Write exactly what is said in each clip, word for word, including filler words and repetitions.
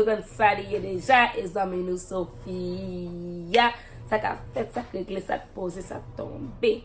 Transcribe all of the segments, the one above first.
Konn sa li ye deja, e zanmi nou Sofia. Sa k ap fèt, sa k regle, sa k poze, sa k tonbe.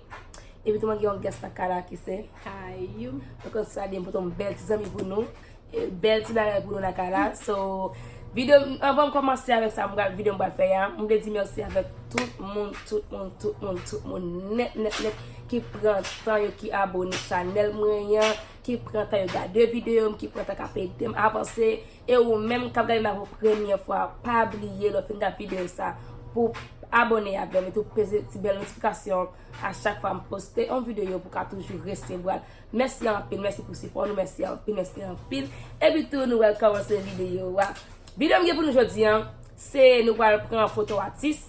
Epi tou mwen gen yon guest nan kay la ki se Kayou. Mwen konn sa li ye, mwen pote yon bèl ti zanmi pou nou. E, bèl ti bagay pou nou nan kay la. So, videyo, anvan m kòmanse avèk sa, m pral, videyo m pral fè a, m vle di mèsi avèk tout moun, tout moun, tout moun, tout moun, nèt, nèt, nèt, ki pran tan yo, ki abone chanèl mwen an, ki pran tan yo gade videyo m, ki pran tan k ap ede m avanse. E ou menm k ap gade m la pou premyè fwa, pa bliye lè w fin gade videyo sa, pou abone avè m, epi tou peze ti bèl notifikasyon a chak fwa m poste yon videyo pou w ka toujou resevwa l. Mèsi anpil, mèsi pou sipò nou, mèsi anpil, mèsi anpil. Epi tou, nou pral kòmanse videyo a. Videyo m gen pou nou jodi a, se nou pral pran foto atis,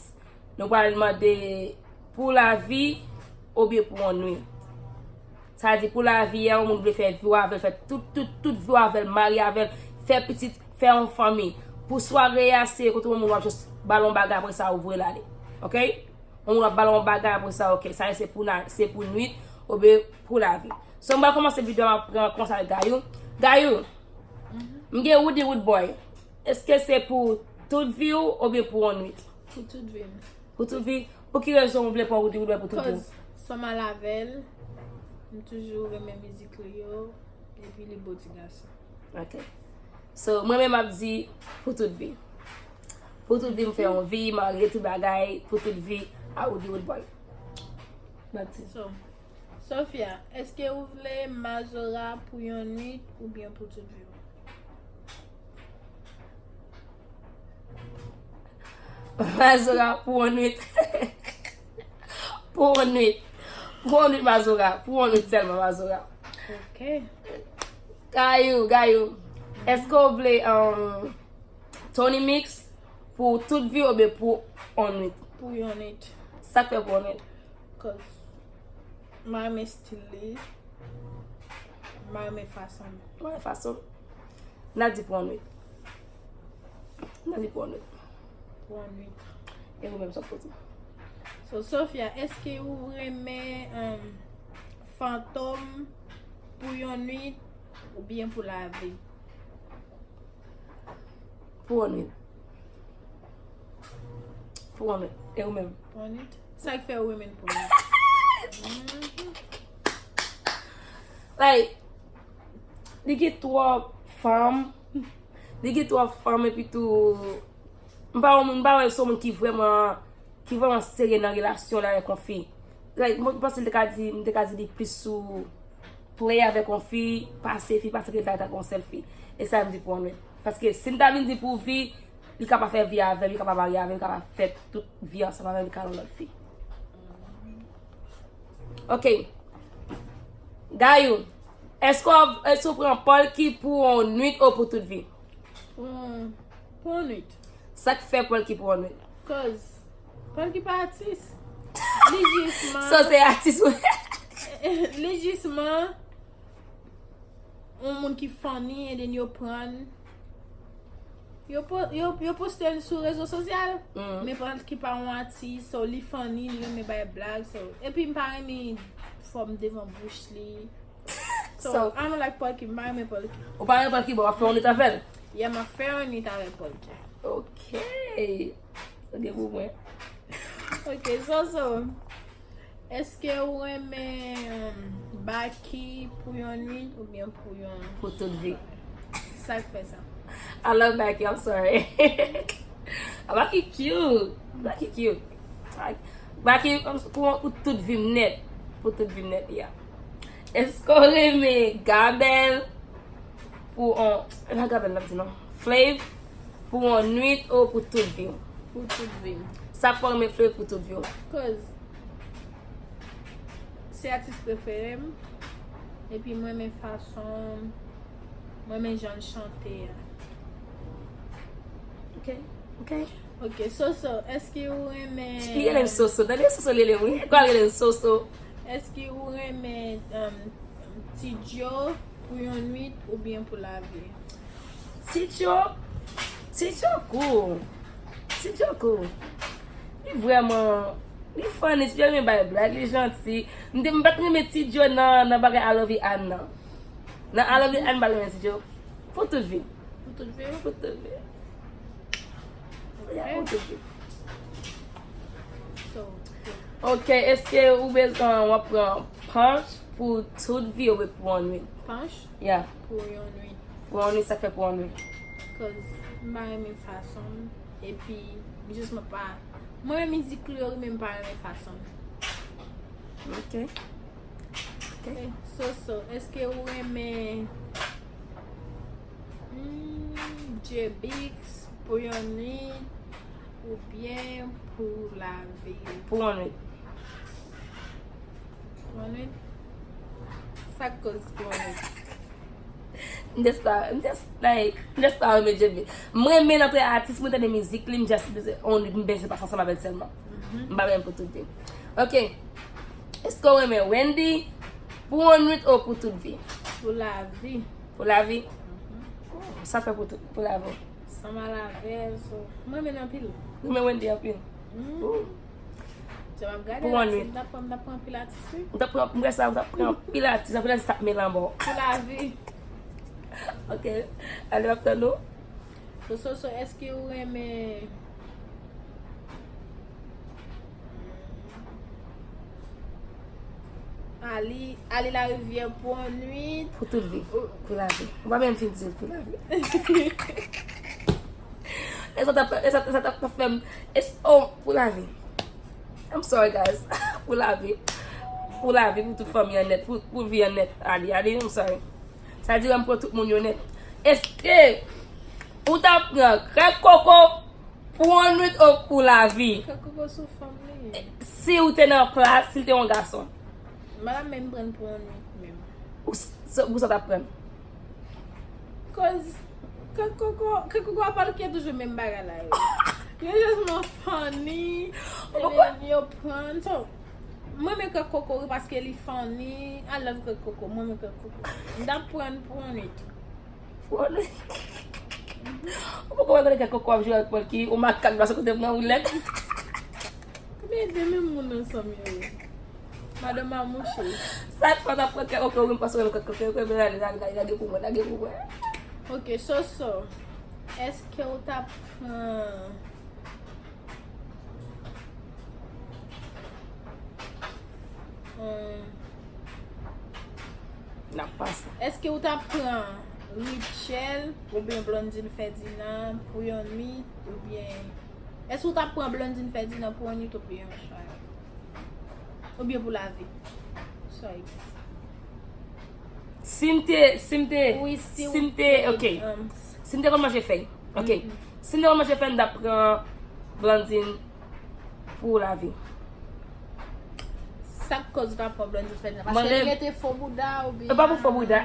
nou pral mande pou lavi oubyen pou yon nwit. Sa di pou lavi a, yon moun vle fè vi w avè l, fè tout, tout, tout vi w avè l, marye avè l, fè pitit, fè yon fanmi. Pou sware a, se kote yon moun w ap jis ba l yon bagay, apre sa ou voye l ale. Oke? Yon moun w ap ba l yon bagay, apre sa, oke, sa se pou na, se pou nwit, oubyen pou lavi. So, m pral kòmanse videyo a, m ap pran konsa Gayou. Gayou, m gen Woody Wood Boy. Èske se pou tout vi w oubyen pou yon nwit? Pou tout vi m. Pou tout vi? Pou ki rezon ou vle pran Woody Wood Boy pou tout vi w? Cause sa m al avè l, m toujou renmen mizik li yo, epi li bo ti gason. Ok. So, mwen menm m ap di pou tout vi. Pou tout vi, m fè yon vi, marye, tout bagay, pou tout vi, a Woody Wood Boy. That's it. So, Sofia, èske ou vle Mazora pou yon nwit oubyen pou tout vi w? Mazora pou yon nwit. Pou yon nwit. Pou yon nwit, Mazora. Pou yon nwit sèlman, Mazora. Ok. Gayou, Gayou. Èske w vle, um, Tony Mix pou tout vi oubyen pou yon nwit? Pou yon nwit. Sa k fè pou yon nwit? Cause m renmen stil li. M renmen fason l. M renmen fason l. N a di pou yon nwit. N a di pou yon nwit. Pou yon nwit. E ou menm, sa w poze? So, Sofia, èske ou renmen, um, Fantom pou yon nwit oubyen pou lavi? Pou yon nwit. Pou yon nwit. E ou menm? Pou yon nwit. Sa k fè ou renmen l pou yon nwit? Mhm. Like, li gen twòp fanm. Li gen twòp fanm epi tou, m pa wè, m pa wè l se yon moun ki vrèman ki vrèman serye nan relasyon l avèk yon fi. Like, mwen panse m te ka di, m te ka di li plis sou play avèk yon fi, pase fi, pase ke l ta, ta gen yon sèl fi. E sa m di pou yon nwit. Paske si m ta vin di pou vi, li ka pa fè vi avè m, li ka pa marye avè m, li ka pa fè tout vi ansanm avè m, li ka gen yon lòt fi. Ok. Gayou, èske w, èske w pran Polky pou yon nwit ou pou tout vi? Pou, pou yon nwit. Sa k fè Polky pou yon nwit? Cause Polky pa atis. Li jisman. So se atis ou? Li jisman yon moun ki funny and then yo pran l. Yo po-, yo, yo poste l sou rezo sosyal. Mm. Men Polky pa yon atis, so li funny, li renmen bay blag, so. Epi m pa renmen fòm devan bouch li. So, so, I don't like Polky, m pa renmen Polky. Ou pa renmen Polky, bon, w ap fè yon nwit avè l? Yeah, m ap fè yon nwit avèk Polky. Ok. Ou gen pou mwen. Ok, so, so, èske ou renmen, um, Baky pou yon nwit oubyen pou yon... Pou tout vi. Sa k fè sa? I love Baky, I'm sorry. Baky cute. Baky cute. Baky, pou, pou tout vi m nèt. Pou tout vi m nèt, yeah. Èske w renmen Gabel pou yon, e pa Gabel l ap di non. Flav pou yon nwit ou pou tout vi w? Pou tout vi m. Sa k fè w renmen Flav pou tout vi w? Cause se atis prefere m. Epi mwen renmen fason, mwen renmen jan l chante a. Ok, ok. Ok, Soso, èske ou renmen... Li rele m Soso, tande Soso li rele m, wi. Kwa l rele m Soso? Èske ou renmen, um, Ti Djo pou yon nwit oubyen pou lavi? Ti Djo, Ti Djo cool. Ti Djo cool. Li vrèman, li funny, Ti Djo renmen bay blag, li janti. M te, m pa t renmen Ti Djo nan, nan bagay I Love You Ann nan. Nan I Love You Ann, m pa t renmen Ti Djo. Pou tout vi. Pou tout vi? Pou tout vi. Ya, pou tout vi. So, ok, èske ou bezwen w ap pran Panch pou tout vi oubyen pou yon nwit? Panch? Ya. Pou yon nwit. Pou yon nwit, sa fè pou yon nwit. Cause m pa renmen fason m. Epi, jis mwen pa. Mwen renmen mizik li yo, men m pa renmen fason m. Ok. Ok. Eh, Soso, èske ou renmen hmm, J-Biggs pou yon nwit oubyen pou lavi? Pou yon nwit. Pou yon nwit? Sa k koz pou yon nwit? M just pa, m just, like, m just pa renmen J-Biggs. M renmen l antre atis, mwen tande mizik li, m just bezwen, on, m bezwen pase ansanm avè l sèlman. M pa menm pou tout vi. Ok. Èske w renmen Wendy pou yon nwit ou pou tout vi? Pou lavi. Pou lavi? Oh, sa fè pou tout, pou lavi. Ansanm avè l, so. Mwen renmen l anpil. Ou renmen Wendy anpil? Oh. Jan m ap gade la, si m t ap pran, m t ap pran anpil atis, wi. M t ap pran, m wè sa, m t ap pran anpil atis, anpil atis t ap mele anba w. Pou lavi. Ok. Ale, m ap tann ou. Soso, èske ou renmen Ali, Ali Larivière pou yon nwit? Pou tout vi. Pou lavi. Ou pa menm fin di l pou lavi. E sa t ap, e sa, e sa t ap fè m. E, oh, pou lavi. I'm sorry, guys. Pou lavi. Pou lavi, pou tout fanmi an nèt, pou, pou vi an nèt. Ali, Ali, I'm sorry. Sa di m pran tout moun yo nèt. Èske ou t ap pran Greg Coco pou yon nwit ou pou lavi? Greg Coco sou fanm li ye. Si ou te nan plas, si l te yon gason. M pa menm pran pou yon nwit menm. Ou s-, sa, pou sa w t ap pran? Cause Greg Coco, Greg Coco ap pale toujou menm bagay la yo. Yo just funny, yo pran. So, mwen renmen Greg Coco wi paske li funny. I love Greg Coco. Mwen renmen Greg Coco. M t ap pran l pou yon nwit. Pou yon nwit. Ou poko wè kote Greg Coco ap jwe ak Polky, ou makak la sou kote m nan, ou lèd. Men de menm moun ansanm yo ye. Madanm a mouche. Sa k fè w t ap pran Greg Coco, ou menm panse w renmen Greg Coco, ou renmen lage, lage, lage, lage pou mwen, lage pou mwen. Ok, Soso, èske w t ap pran, hmm, N ap pase. Èske ou t ap pran Rutshelle oubyen Blondine Ferdinand pou yon nwit oubyen Èske ou t ap pran Blondine Ferdinand pou yon nwit oubyen yon sware? Oubyen pou lavi? Sorry. Si m te, si m te, wi, si si m te, ok. Um, si m te konn manje fèy. Ok. Si m te konn manje fèy, m t ap pran Blondine pou lavi. Sa k koz ou t ap pran Blondine Ferdinand? Paske li rete fo bouda oubyen? E pa pou fo bouda.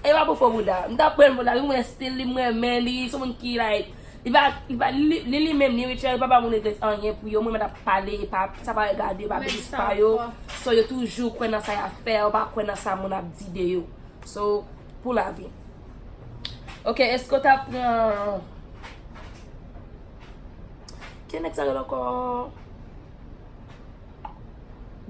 E pa pou fo bouda. M t ap pran l pou lavi, mwen stil li, mwen renmen li, se moun ki, like, li pa, li pa, li, li, li menm, ni Rutshelle, li pa ba moun legliz anyen pou yo, mwen mèt ap pale, pa, sa pa regade, pa biznis pa yo. So, yo toujou kwè nan sa y ap fè, yo pa kwè nan sa moun ap di de yo. So, pou lavi. Ok, èske w t ap pran, ki nèg sa rele ankò?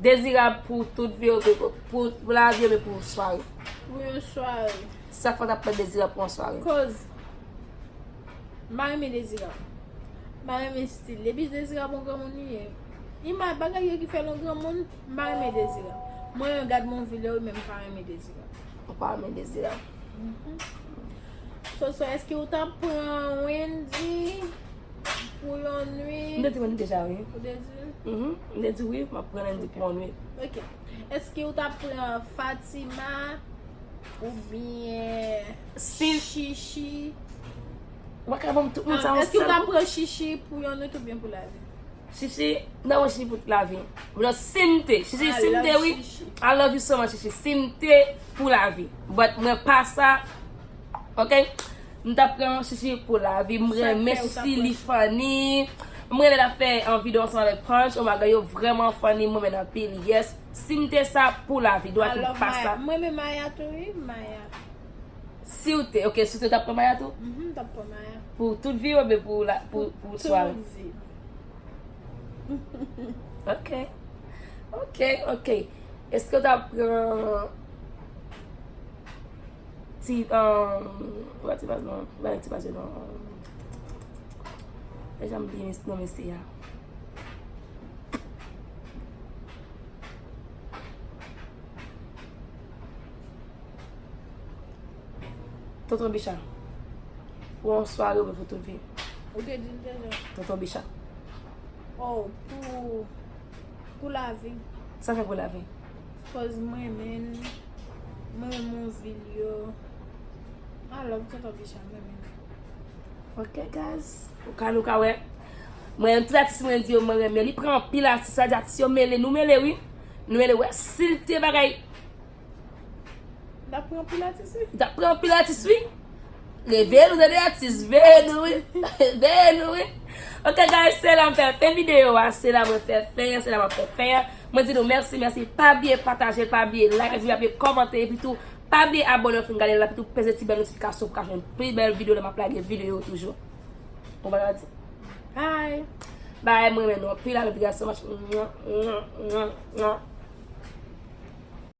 Dezirab pou tout vi, pou, pou, pou lavi oubyen pou sware? Pou yon sware. Sa k fè w t ap pran Dezirab pou yon sware? Koz m pa renmen Dezirab. M pa renmen stil. Depi Dezirab yon granmoun li ye. Imaj bagay yo ki fè l yon granmoun, m pa renmen Dezirab. Mwen gad Monvilè wi, men m pa renmen Dezirab. Ou pa renmen Dezirab? Mhm. Soso, èske ou t ap pran Wendy pou yon nwit? M te di Wendy deja, wi. Ou te di? Mhm. M te di wi, m ap pran Wendy pou yon nwit. Ok. Èske ou t ap pran Fatima oubyen Chichi? Ou pa ka ban m tout moun sa yon sèl kou. Èske ou t ap pran Chichi pou yon nwit oubyen pou lavi? Chichi, m ta pran Chichi pou tout lavi. Mwen si m te, Chichi, si m te, wi. I love you so much, Chichi. Si m te pou lavi. But mwen pa sa, ok? M t ap pran Chichi pou lavi. M renmen Chichi, li funny. M renmen l ap fè, um, videyo ansanm avèk Punch. Oh my God, yo vrèman funny, m renmen l anpil. Yes. Si m te sa pou lavi, dwa ki m pa sa. Mwen renmen Maya tou, wi, Maya. Si w te, ok, si w te, w t ap pran Maya tou? Mhm, m t ap pran Maya. Pou tout vi w oubyen pou la, pou, pou sware? Pou tout vi. Ok. Ok, ok. Èske w t ap pran, Ti, um, ou pa Ti Baz non, ou pa Ti Baz non. Um, e jan m bliye non mesye a. Tonton Bicha. Pou yon sware oubyen pou tout vi? Ou te di l deja. Tonton Bicha. Oh, pou, pou lavi. Sa fè pou lavi? Koz mwen menm, mwen renmen vil yo. I love Tonton Bicha, mwen menm. Ok, guys. Ou ka, nou ka wè. Mwen, tout atis mwen di yo, mwen renmen. Li pran anpil atis, sa di atis yo mele. Nou mele, wi. Nou mele, wè. Si l te bagay, L ap pran anpil atis, wi. L ap pran anpil atis, wi. Reveye nou, tande atis. Veye nou, wi. Veye nou, wi. Ok, guys, se la m fè fen videyo a. Se la mwen fè fen an, se la mwen fè fen an. Mwen di nou mèsi, mèsi. Pa bliye pataje, pa bliye like, epi pa bliye kòmante, epi tou, pa bliye abòne, fin gade la, epi tou peze ti bèl notifikasyon pou ka jwenn pi bèl videyo lè m ap lage videyo toujou. Bon, bagay di. Bye. Bye, mwen renmen nou anpil, I love you guys so much. Mwa, mwa, mwa, mwa.